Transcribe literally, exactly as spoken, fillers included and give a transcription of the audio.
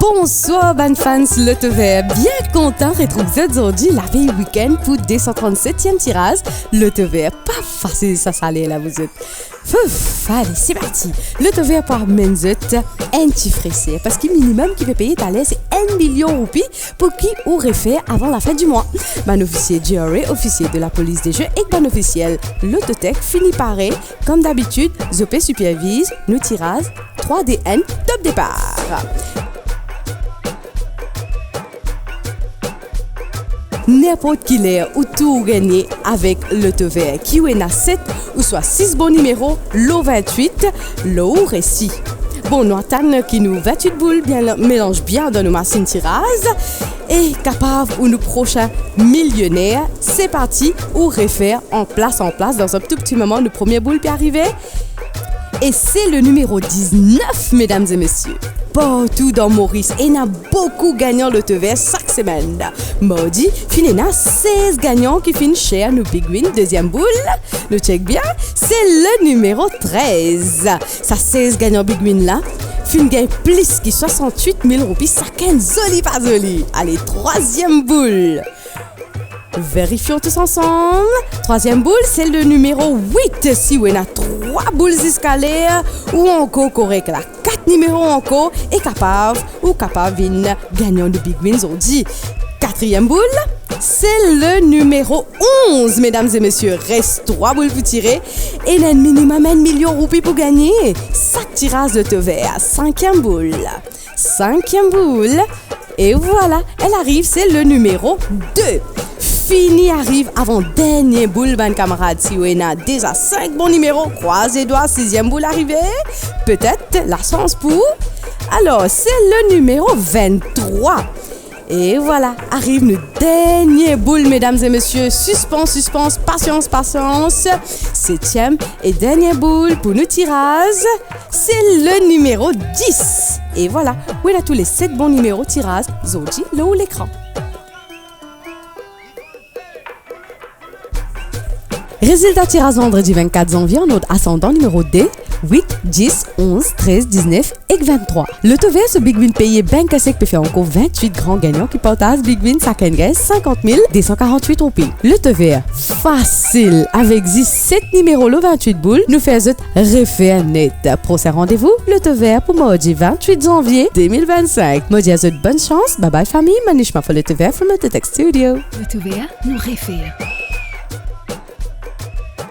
Bonswar bann fans Lotovert, bien kontan retrouv zot zordi lavey wikenn pou de san trannsetienm tiraz Lotovert. Pa fasil sa, sa ler la, zot. Fouf, ale, se parti. Lotovert pou amenn zot enn ti freser, parski minimem ki pe peye taler se enn milion roupi pou ki ou refer avan lafin di mwa. Bann ofisie G R A, ofisie de la police des jeux ek bann ofisiel Lototech fini pare. Kom dabitid, zot pe siperviz nou tiraz. Trwa, de, enn, top depar. Ninport ki ler ou tou gagne avek Lotovert, ki ou ena set ouswa sis bon nimero lor vintwit, lor ou resi. Bon, nou atann ki nou vintwit boul bien melanz bien dan nou masinn tiraz e kapav ou nou prosin milioner. Se parti, ou refer anplas, anplas, dan enn tou pti moman nou premie boul pe arive. E se le nimero diznef, medam e mesie. Partou dan Moris, ena boukou gagnan Lotovert sak semenn. Mardi, finn ena sez gagnan ki finn share nou Big Win. Deziem boul, nou chek bien, se le nimero trez. Sa sez gagnan Big Win la finn gagn plis ki swasantwit mil roupi sakenn, zoli pa zoli? Ale, trwaziem boul. Verifion tous ansam. Trwaziem boul, se le nimero wit. Si ou ena trwa boul ziska ler, ou ankor korek la. Kat nimero ankor e kapav, ou kapav vinn gagnan nou Big Win zordi. Katriem boul, se le nimero onz, medam e mesie. Res trwa boul pou tire. Ena enn minimem enn milion roupi pou gagne sak tiraz Lotovert. Sinkiem boul. Sinkiem boul. E vwala, elle arrive, se le nimero de. Fini ariv avan dernie boul, bann kamarad. Si ou ena deza sink bon nimero, krwaz ledwa, siziem boul arive. Petet lasans pou ou. Alor, se le nimero venntrwa. E vwala, ariv nou dernie boul, medam e mesie. Sispans, sispans, pasians, pasians. Setiem e dernie boul pou nou tiraz, se le nimero dis. E vwala, ou ena tou le set bon nimero tiraz zordi lor ou lekran. Rezilta tiraz vandredi vennkat zanvie an ord asandan, nimero de, wit, dis, onz, trez, diznef ek venntrwa. Lotovert so Big Win peye bank sek pe fer ankor vennwit gran gagnan ki partaz Big Win, sakenn gagn sinkant mil de san karantwit roupi. Lotovert, fasil, avek zis set nimero lor vennwit boul, nou fer zot refer net. Prosin randevou Lotovert pou mardi vennwit zanvie de mil vennsink. Mo dir a zot bonn sans, bye bye fami, Manishma for Lotovert from Lototech Studio. Lotovert, nou refer.